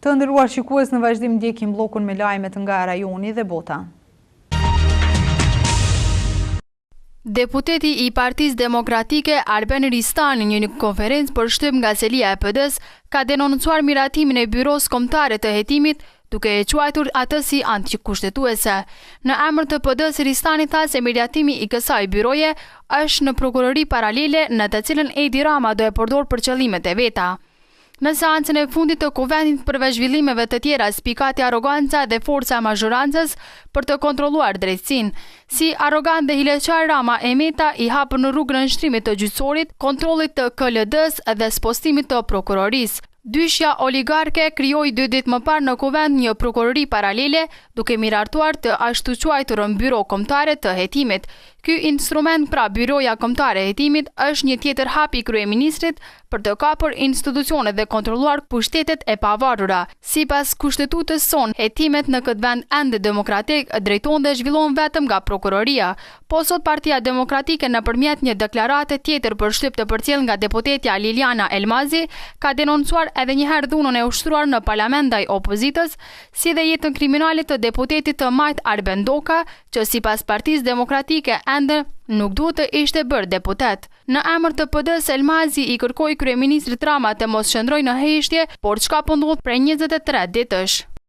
Të nderuar shikues në vazhdim ndjekim bllokun me lajmet nga rajoni dhe bota. Deputeti i Partisë Demokratike, Arben Ristani në një konferencë për shtyp nga selia e PD-së, ka denoncuar miratimin e Byrosë Kombëtare të Hetimit, duke e quajtur atë si antikushtetuese. Në emër të PD-së, Ristani tha se miratimi i kësaj byroje është një prokurori paralele në të cilën Edi Rama do e përdorë për qëllimet e veta. Në seancën e fundit të Kuvendit përveç zhvillimeve të tjera spikati arroganca dhe forca e mazhorancës për të kontrolluar drejtësinë. Si arrogantë dhe hileqarë Rama e Meta i hapën rrugë nënshtrimit të gjyqësorit, kontrollit të KLD-së dhe spostimit të prokurorisë. Dyshja oligarke krijoi dy ditë më parë në Kuvend një prokurori paralele, duke miratuar të ashtuquajturën Byro Kombëtare të Hetimit. Ky instrument, pra Byroja Kombëtare e Hetimit, është një tjetër hap i kryeministrit për të kapur institucionet dhe kontrolluar pushtetet e pavarura. Sipas Kushtetutës sonë, hetimet në këtë vend ende demokratik drejtohen dhe zhvillohen vetëm nga prokuroria. Po sot Partia Demokratike nëpërmjet një deklarate tjetër për shtyp të përcjellë nga deputetja Liliana Elmazi, ka denoncuar edhe një herë dhunën e ushtruar në parlament ndaj opozitës, si dhe jetën kriminale të deputetit të majtë Arben Ndoka, që sipas Partisë Demokratike ende nuk duhet të ishte bërë deputet. Në emër të PD-së, Elmazi i kërkoi kryeministrit Rama të mos qëndrojë në heshtje, por çka po ndodh prej 23 ditësh.